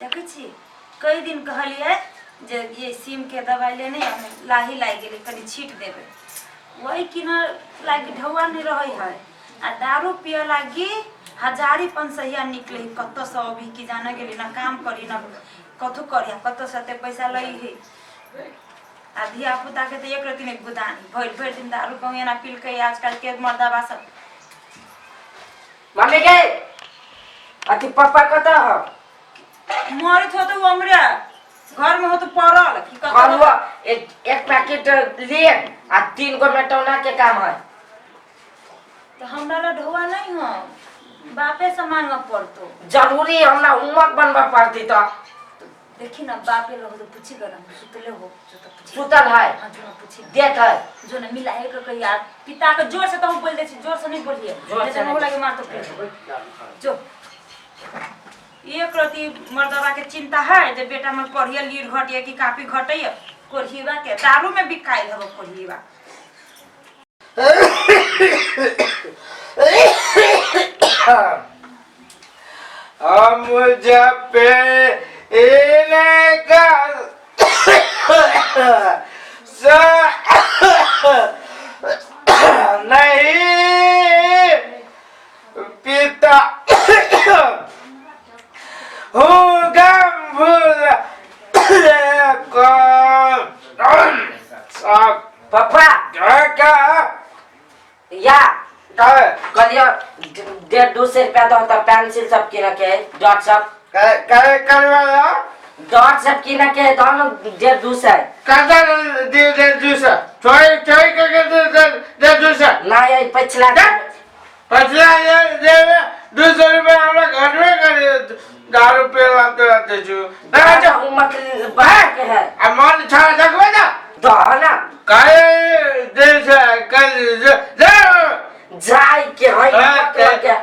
देखै छी कई दिन कहलियै जे ये सीमके दबाइ लेने आउ, लाही लागि गेलै कनि छीट देबै। वही किनऽ लागि ढौआ नहि रहै है आ दारू पिअ लागि हजारी पंसहिया निकलै है। कतऽसँ अभी की जाने गेली, ना काम करी ना कथू करी, आ कतऽसँ एते पैसा लै है। आ धिया पुताके तऽ एक रत्ती नहि गुदान, भरि भरि दिन दारू कहूँ एना पिलकै आजकलके मर्दाबा सब। मम्मी के अथी पप्पा कतऽ हो? मरैत हो तो हमरे घर में हो तो पड़ल की कतऽ। कहलुआ एक एक पैकेट लिए आ 3 गो मेटौना के काम है। तो हमरा ला ढोआ नहीं हो, बापे से मांगे पड़तो। जरूरी हमरा होमवर्क बनबा पड़ती तो। देखी ना बापे लोग तो पूछी गना सुतले हो जो तो पूछी। सुतल है। हाँ जो ना पूछी देख है जो ना मिला है के कही यार पिता के जोर से तो हम बोल दे छी, जोर से नहीं बोलिए। जोर से नहीं नहीं। लगे मार तो फिर जो एक रति मर्दवा के चिंता है जे बेटा मन पढ़िए लीड घटिए कि कापी घटैए, कोढ़ीवा के दारू में बिकाइल हबो कोढ़ीवा। हम जपे इनका नहीं पिता हूँ गम भूल सब पप्पा क्या या का कहलियो 150-200 रुपया दो तो पेंसिल सब किन के है, डॉट सब। का करवाया डॉट सब किन के है, तो हम 150-200। कदा दे दे दूसरा चोरी चोरी करके दे दे दे दूसरा ना ये पिछला पछला ये दे 200 रुपया हमरा घर में कर दारू पे लाते लाते छु ना जो होमवर्क बना के है। आ मन छा देखबे ना दो ना काहे दे से कल दे जाय के है हाँ, होमवर्क के।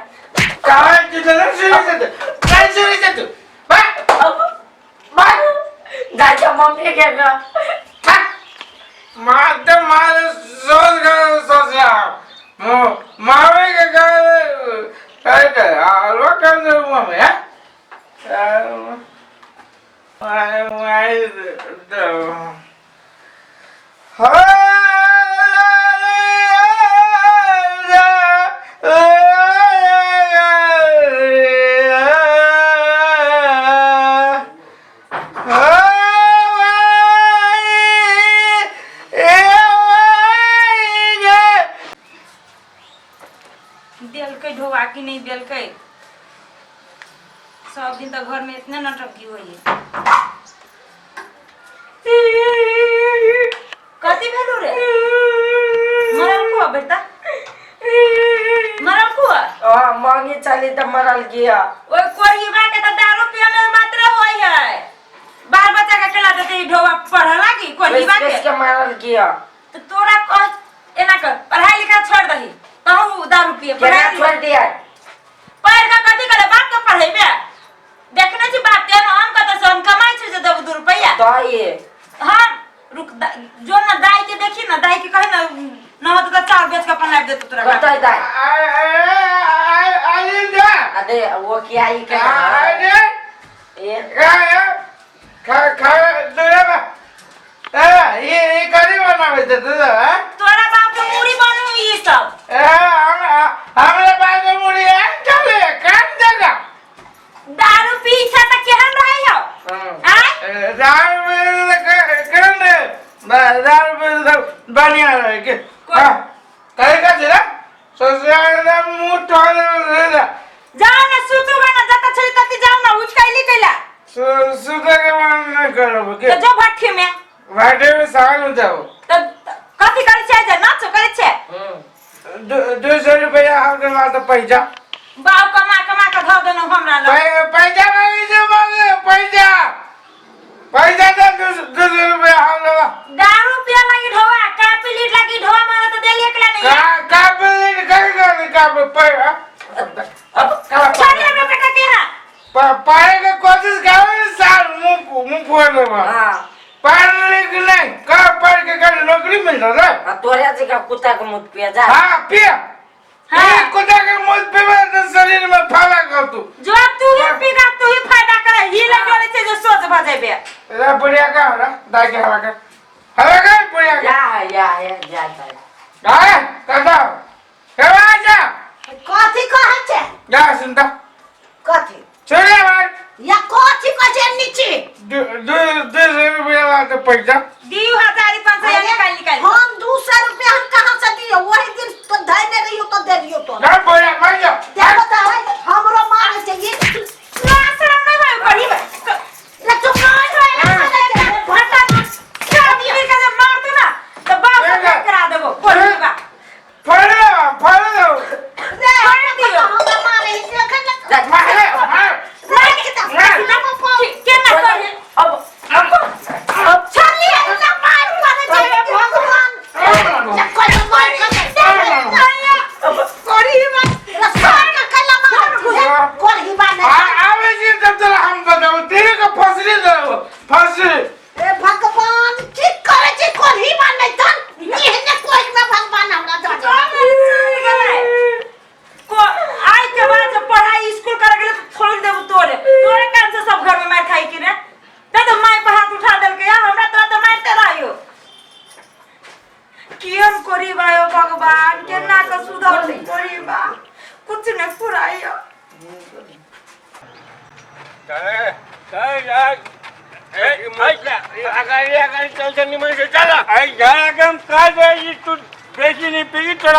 काहे तू ना सुनी से तू नहीं सुनी से तू बा बा जाय के मम्मी के ना। मारते मारे सोच कर सोच रहा मारे के कर अरे हलवा कर दे मम्मी है देलकै ढोआ कि नहीं देलकै? सब दिन तऽ घर में इतने नटंकी होइए। कथी भेलू रे? मरल कुआ बेटा, मरल कुआ। आ मांगे चली त मरल गया। ओइ कोरिबा के तऽ दारू पिए में मात्र होई है, बाल बच्चा के केला देते ई ढोआ पढ़ लागी कोरिबा के। के मरल गया। तो तोरा कह एना कर पढ़ाई लिखाई छोड़ दही तहु दारू पिए। केना पढ़ाई छोड़ दिया? पढ़ के कथी करे? बाप के पढ़ेबे देखने छी बाप के हम कत से हम कमाई छी जे देबू 2 रुपैया। तो ये हम रुक जो ना दाई के देखी ना दाई के कहे ना न होत त चाउर बेच के अपन लाइब देतो तोरा। कतई दाई? अरे वो क्या ही के ये तोरा बाप के मूड़ी बनू ई सब। दारू पी छै त केहन रहै हौ? आय बढ़िया रहे के कहे का मुँह जाओ ना सुतू ना जत छली तति जाओ ना उठ कैली कैला। सुते के मन नहीं करब के। तो जो भट्ठी में भाटे में साल हो जाओ। तो कथी करै छै जे नाचो करै छै? 200 रुपया हम ला तो पैसा बाप कमा कमा के धऽ देलहुँ हमरा लग। पैसा मांगे जो मांगे पैसा पैसा दे 200 रुपया हम ला। दारू पिए लागी ढोआ कापी लीट लागी ढोआ मारा तो देलिए के नहीं। का का बिल कर कर का पैसा अब का छोड़ दे हमरा बेटा के यहाँ। पाए के कोशिश कर साल मुंह मुंह फोड़ देबा। हां पढ़ लिख नहीं का पढ़ के कर नौकरी मिल रहा आ तोरे जगह कुत्ता के मुंह पिया जा। हां पिया हाँ। कुत्ता के मुंह पीबे त शरीर में फायदा कर तू। जो तू ही पीगा तू ही फायदा करे ही लग गेले छै जे सोच भ जेबे। रे बुढ़िया का हो रे दाई के हवा कर हवा कर बुढ़िया के। या है या है जा जा। आ कदा हवा जा। कथी कहै छै? जा सुनता। कथी? छोड़े भाई। या कथी कहै छै नीचे? दू दू 200 रुपया ला दे पैसा। दियू हजार पाँच सौ निकाल निकाल। हम 200 रुपया हम कहाँ से दियो? वही दिन तो धैने रहियो तो देलियो तो। ना बुढ़िया मर जा। देखो तो है हमरो मारे छै ये। शरम नहीं होय करी ले चुप नहीं होय भटा पी के जे मारतो ना तो बाप से करा देबो कोरी बा। फड़े फड़े दो। रे छोड़ दियो। हमरा मारे है देखे न। मारे मार। केना करी अब अब छलिए ना मार मारे छै भगवान। कोई मार के कोरी बा रसोई के कला मार कोई बा नहीं। आवे जी तब तोरा हम बताऊ तेरे के फसली दो फसली। ए भगवान की करे छै कोई बा नहीं तन एहने कोई में भगवान हमरा दऽ दे। को आई के बाद जब पढ़ाई स्कूल करे गेले तो छोड़ देबो तोरे तोरे कान से सब घर में मार खाई की रे ते तो माय पर हाथ उठा देलके या हमरा तोरा तो मारते रहियो। केहन कोरी बा यो भगवान केना के सुधर कोरी बा कुछ न पुराइयो।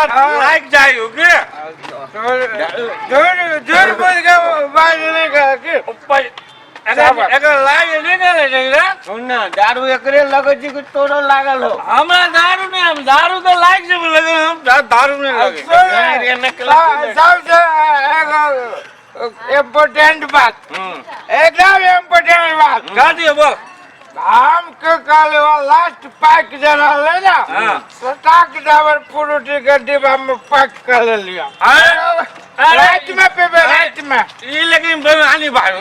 तू लाइक जाय हो के झूठ बोल के बात नहीं कर के एकर लाइक नहीं करे रे। सुन ना दारू एकरे लगे छै कि तोरो लागल हो? हमरा दारू नहीं, हम दारू तो लाइक से लगे, हम दारू नहीं लगे। सबसे इम्पोर्टेंट बात, एकदम इम्पोर्टेंट बात कह दियो बोल। हम के कल लास्ट पैक जे रहले ना सटाक डाबर फ्रूटी के डिब्बा में पैक कर लिया। रात में पीबे रात में। ई लेकिन बेमानी भाई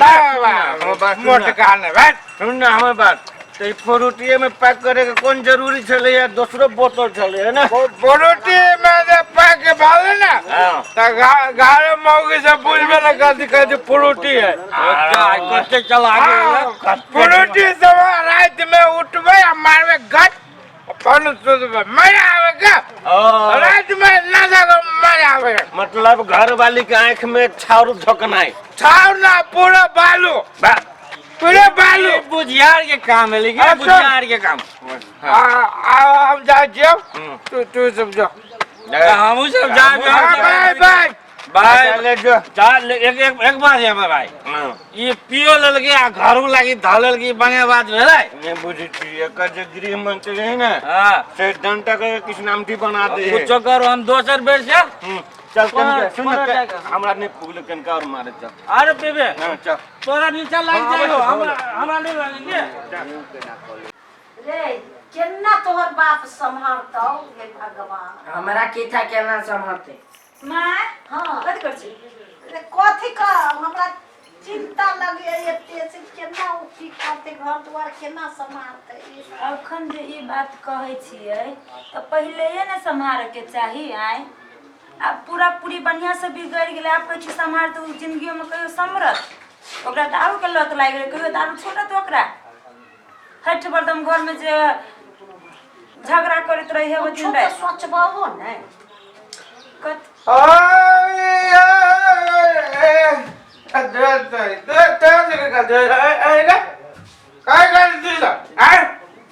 मोट खाने भाई। सुन ना हमर बात, तो ई फ्रूटिए में पैक करे के कोन जरूरी छले या दोसरो बोतल छले है ना? फ्रूटी में जे पैक भाले ना त घर मौगी से बुझबे ना कथी कथी फ्रूटी है। कते चला गेल फ्रूटी सब रात में उठबे आ मारबे गट अपन सुतबे मजा आवे का रात में ना जागो मजा आवे। मतलब घर वाली के आंख में छाउर झोकनाई। छाउर ना पूरा बालू पूरे बालू। बुझियार के काम है लेकिन बुझियार के काम। हम जा जियो तू तू सब जो हमहू सब जा। बाय बाय बाय ले जो चल। एक एक एक बात है भाई, ये पियो ललके आ घरू लागी धलल की बने बात भेलै। नहीं बुझै छी एकर जे गृह मंत्री है ना से डंटा के किस नामटी बना दे है। कुछो करो हम दोसर बेर से चल कनका सुन हमरा नहीं पुगल कनका और मारे चल। अरे बेबे चल तोरा नीचा लाग जायो हमरा हमरा नहीं लागे रे। केना तोहर बाप सम्हारतौ हे भगवान? हमरा की था केना सम्हारते मां? हां कथि कर छी रे? कथी कर हमरा चिंता लगे एते से केना उ की करते घर द्वार केना सम्हारते। अखन जे ई बात कहै छियै त पहिले ने सम्हारे के चाही। आय आब पूरा पूरी बढ़िया से बिगड़ गेलै। आब कहै छी सम्हार तऽ जिंदगी में कहियो सम्हरत? ओकरा दारू के लत लागि गेलै, कहियो दारू छोड़त ओकरा? हठ बरदम घर में जे झगड़ा करैत रहे है दिन राति। सोचबहो नै कत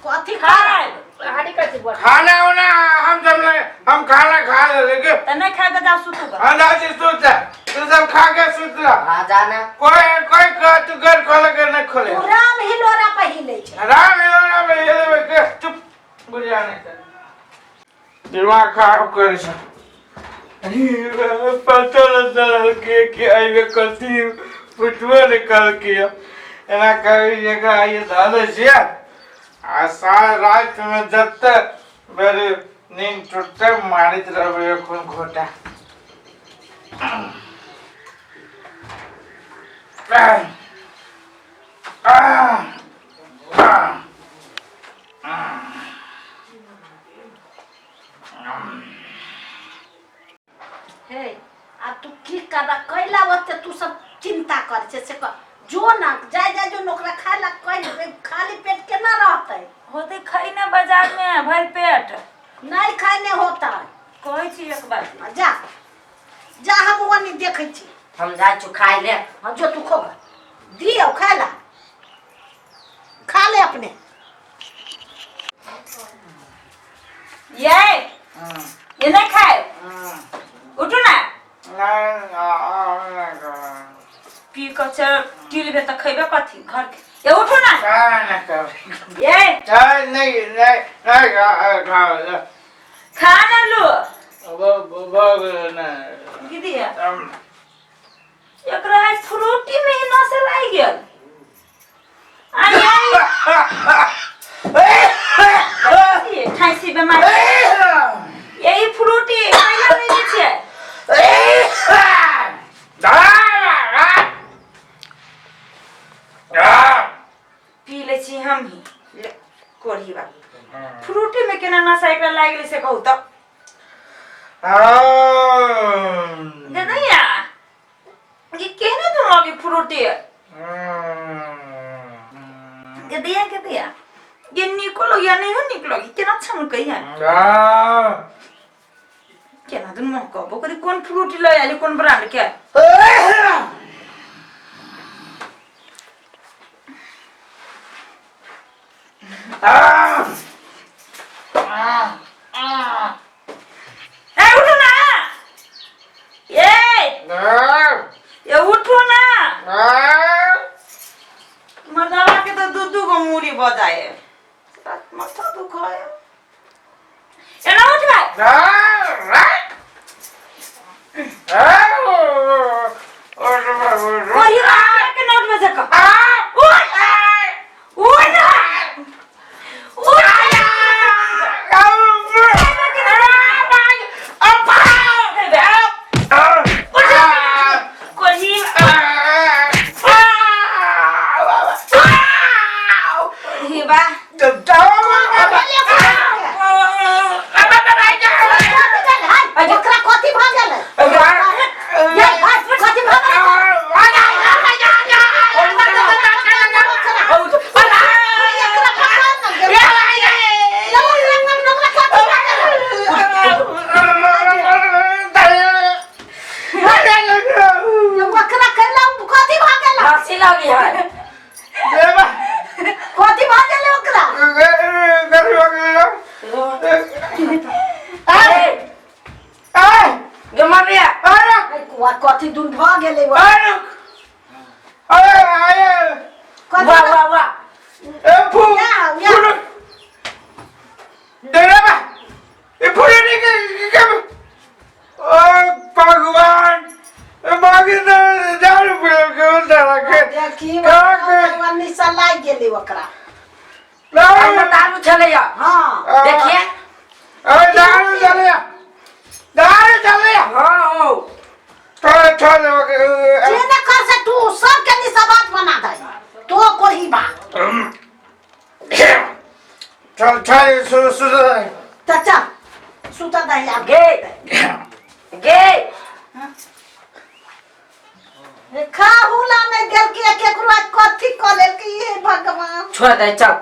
कथी खाय खाना उना हम सब हम खाना खा ले के त नहीं खा के जा सुतू हां जा सुत जा तू सब खा के सुत जा। हां जाना कोई कोई तू घर खोले के नहीं खोले। तू राम हिलोरा पहिले छै। राम हिलोरा में ये के चुप बुझा नहीं दिमाग खराब कर छै। पता चल के कि आइबे कथी पुछबो ने कल के एना करी जगह आइए दादा छी आ सारा रात में जब तक मेरे नींद टूटते मारित रहबे खून खोटा। हे देखै छी। हम जाइ छु खाय ले। हाँ, जो तू खो, दियो खाय ला, खा ले अपने। ये ये नहीं खाए, उठू ना। पी कऽ चल टिल भे तऽ खैबे कथी घर के। ये उठू ना। ये खा ना लू दीदी। एकरा आइ फ्रूटी में ही नशा लागि गेल। आई आई खांसी बेमारी यही फ्रूटी कैला लेने छियै? पी लै छी हम ही ले, कोढ़ी बा फ्रूटी में केना नशा एकरा लागि गेलै से कहू तऽ। गदैया, ये केहने तुम लगे फ्रूटी? गदैया गदैया, ये निको लगी या नहीं हो निक लगी? केना छमकै है, केना दुन महकबो करी? कोन फ्रूटी लऽ आयल, कोन ब्रांड के? ए उठू ना, ए ए उठू ना। मर्दावा के तो दू दू गो मूड़ी बजाए, माथा दुखाए। एना उठ भाई। कोई के नोट में से कह, उठ उठ ना, उठ। कोही कोही बा। ओकरा कथी भऽ गेलै ये भाई? कथी भऽ गेलै? एकरा पकड़ न गेल। ओकरा पकड़, ओकरा कथी भऽ गेलै? ओकरा कैला कथी भऽ गेलै? हँसी लगी है। कथी भऽ गेलै ओकरा? ए गे मम्मी। कथी दून भऽ गेलै? कथी? वाह वाह वाह। या या। भगवान, देखी, भगवान निशा लागि गेलै ओकरा। एहिमे दारू छलैया। हाँ। देखिए। दारू चले, दारू चले। हाँ हो। जे ने कर से तू सबके निशाबाज बना दे तो कोही बा। चल चल, सु सु। तऽ चल, सुतऽ दही आब। गे गे। खाहुला नहि देलकै, केकरो आइ कथी कऽ लेलकै? हे भगवान। छोड़ दे, चल।